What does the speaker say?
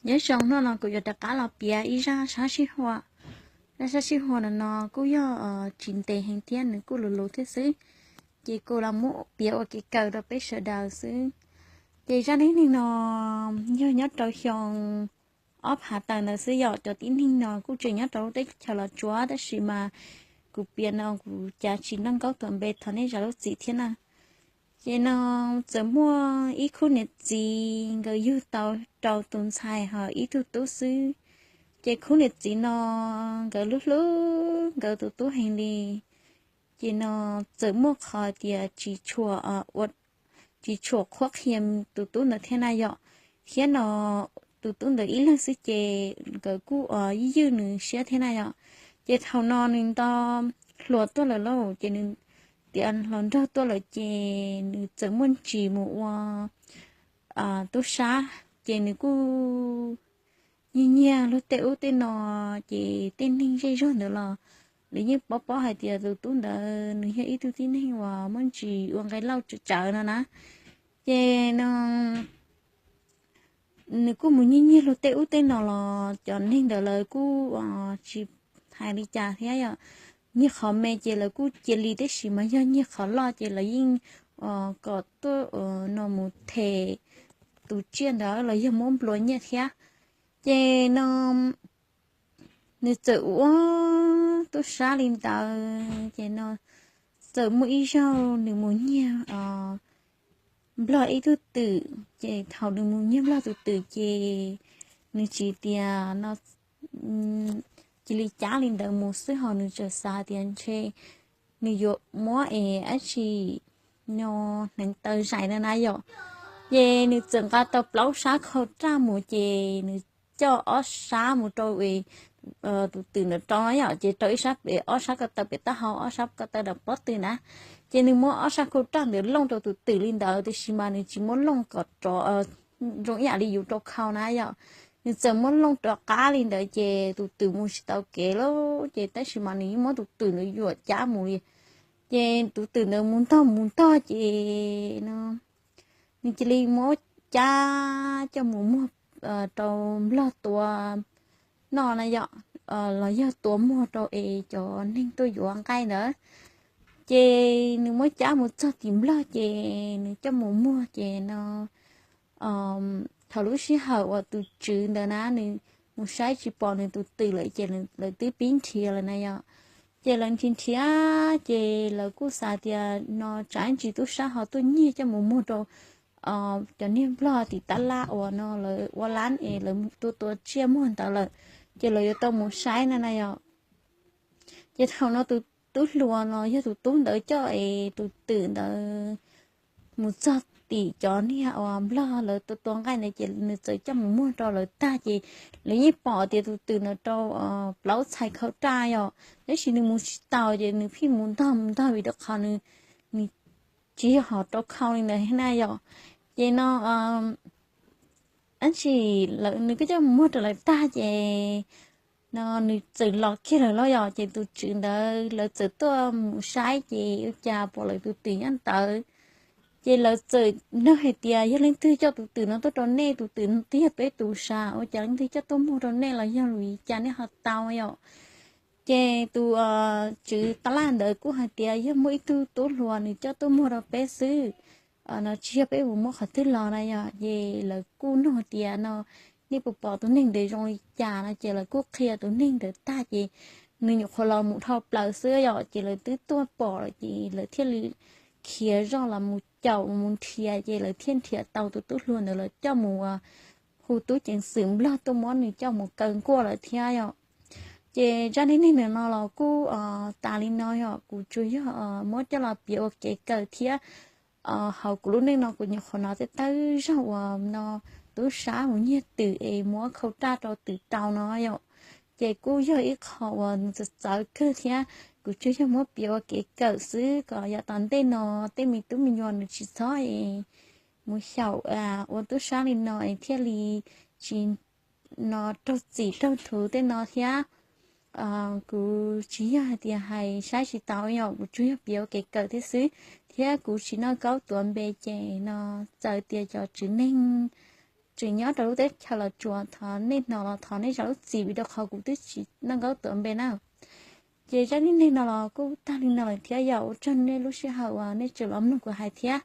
Nyob zoo, hnub no kuv yuav rov qab los piav ib zaj sab sij huam. Zaj sab sij huam no no kuj yog tsis ntev heev thiab nws kuj luv luv thiab xwb, ces kuv los muab piav ua kev kawm rau peb sawv daws xwb. Ces zaj neej neeg no yog nyob rau xyoo ob phav tawm ntawd xwb yom. Cov tib neeg no kuj tseem nyob rau lub teb chaws Los Tsuas tab sis mas kuv piav no kuv cav tsis noj nkaub tuam npe, thov nej zam lub txim thiab na. Ces no txawm muaj ib khub niam txiv nkawd yug tau rau tus ntxhais ho ib tug tub xwb. Ces khub niam txiv no nkawd hlub hlub nkawd tus tub heev li. Ces no txawm muaj qhov tias tsis tshua tsis tshua qhuab qhia tus tub ntawd thiab na yom. Thiab no tus tub ntawd ib leeg xwb ces nkawd kuj ywj nws siab thiab na yom. Ces thaum no nws nto hluas tuaj lawm lauj, ces nws tias hluas nraug tuaj lawm ces nws txawm muaj ntsis mus ua tub sab, ces nws kuj nyiag nyiag luag tej ub tej no. Ces tej neeg zej zog ntawd los lawv yeej paub paub hais tias tus tub ntawd nws yog ib tug tib neeg uas muaj ntsis ua nqe lauj tsawv tsawv no na. Ces no nws kuj mus nyiag nyiag luag tej ub tej no los cov neeg ntawd lawv kuj tsis hais li cas thiab yom. Nyiag qhov me ces lawv kuj cia li, tab sis mas yog nyiag qhov loj ces lawv yeej kom tuaj no mus them tus tsiaj ntawd los yog muab nplua nyiaj thiab. Ces no nws txawm ua tub sab li ntawd ces no txawm muaj ib zaug nws mus nyiag nplog ib tug twm. Ces thaum nws mus nyiag nplog tus twm ces nws tsis tias no cia li cab li ntawd mus xwb, ho nws txawm xav tias ntshe nws yuav muab es dab tsi no hneev taw zais na na yom. Ces nws txawm nqa tau plaub sab khau raj mus ces nws coj ob sab mus rau tus twm ntawd rau na yom, ces rau ib sab pem, ob sab ko taw pem taub hau, ob sab ko taw rau pob tw na. Ces nws muab ob sab khau raj ntawd looj rau tus twm li ntawd, tiam sis mas nws tsis muab looj kom rov zoo ib yam li yus rau khau na yom. Nws txawm muab looj rov qab li ntawd ces tus twm mus tsis tau kev lawm, ces tab sis mas nws yeej muab tus twm ntawd yuam cab mus li. Ces tus twm ntawd mus ntog mus ntog ces no nws cia li muab cab coj mus muag rau nplog tua noj na yom, los yog tua muag rau es cov neeg tuaj yuav nqaij ntawd. Ces nws muab cab mus txog tim nplog ces nws coj mus muag ces no thaum lub sij hawm uas tus tswv ntawd na nws mus saib tsis pom nws tus twm lawm ces lawv twb pib nrhiav lawm na yom. Ces lawv nrhiav nrhiav ces lawv kuj xav tias no tsam ntsis tub sab ho tuaj nyiag coj mus muag rau cov niag nplog tim tab laj uas no lawv ua lab es lawv tua tua tsiaj muag ntawd lawm, ces lawv yuav tau mus saib na na yom. Ces thaum no tus tub hluas no yog tus tub ntawd coj es tus twm ntawd mus txog tim cov niag uas nplog lawv tua tua nqaij ntawd ces nws txawm coj mus muag rau lawv tag ces lawv yeej pom tias tus twm ntawd rau plaub txhais khau raj yom, tab sis nws mus tsis taus ces nws pheej mus ntog mus ntog vim rau qhov nws, nws tsis yog hom rau khau li ntawd na yom. Ces no dab tsi lawv, nws kuj coj mus muag rau lawv tag ces no nws txawm los kiag lawm lauj yom, ces tus tswv ntawd lawv txawm tuaj mus saib ces ua cas pom lawv tus twm nyob ntawd. Ces lawv txawm nug hais tias yog leej twg coj tus twm no tuaj rau nej, tus twm twb yog peb tus sav, ua cas leej twg coj tuaj muag rau nej los yog vim li cas nej ho tau yom. Ces tus tswv tab laj ntawd kuj hais tias yog muaj ib tug tub hluas nws coj tuaj muag rau peb xwb, no tsis yog peb mus muab qhov twg los na yom. Ces lawv kuj nug tias no nej puas pom tus neeg ntawd zoo li cas no, ces lawv kuj qhia tus neeg ntawd tag ces nws nyuam qhuav los mus dhau plaws xwb yom, ces lawv twb tuaj pom lawm ces lawv thiaj li khiav zoj los mus caum mus nrhiav, ces lawv thiaj nrhiav tau tus tub hluas ntawd, lawv coj mus hu tub ceev xwm nplog tuaj muab nws coj mus kaw nkuaj lawm thiab yom. Ces zaj neej neeg ntawm no los kuj tas li no yom, kuv tsuas yog muab coj los piav ua kev kawm thiab. Hauv kuv lub neej no kuv nyuam qhuav hnov tej tawb zaug uas no tub sab mus nyiag twm es muab khau raj rau twm tau no yom. Ces kuj yog ib qho uas txawv txawv kawg thiab, kuv tsuas yog muab piav ua kev kawm xwb kom yav tom ntej no tej me tub me nyuam nws tsis txhob mus xyaum ua tub sab li no es thiaj li tsis no raug txim raug thuv tej no thiab. Kuv tsis yog hais tias hais saib tsis taus yom, kuv tsuas yog piav ua kev kawm thiab xwb, thiab kuv tsis noj kaub tuav npe ces no txawm tias cov tsev neeg tseem nyob rau lub teb chaws Los Tsuas, thov nej hnov los thov nej zam lub txim vim rau qhov kuv twb tsis noj nkaub tuav npe na. Ces zaj neej neeg no los kuj tag li no lawm thiab, yog ua tsaug nej lub sij hawm uas nej tseem los mloog kuv hais thiab.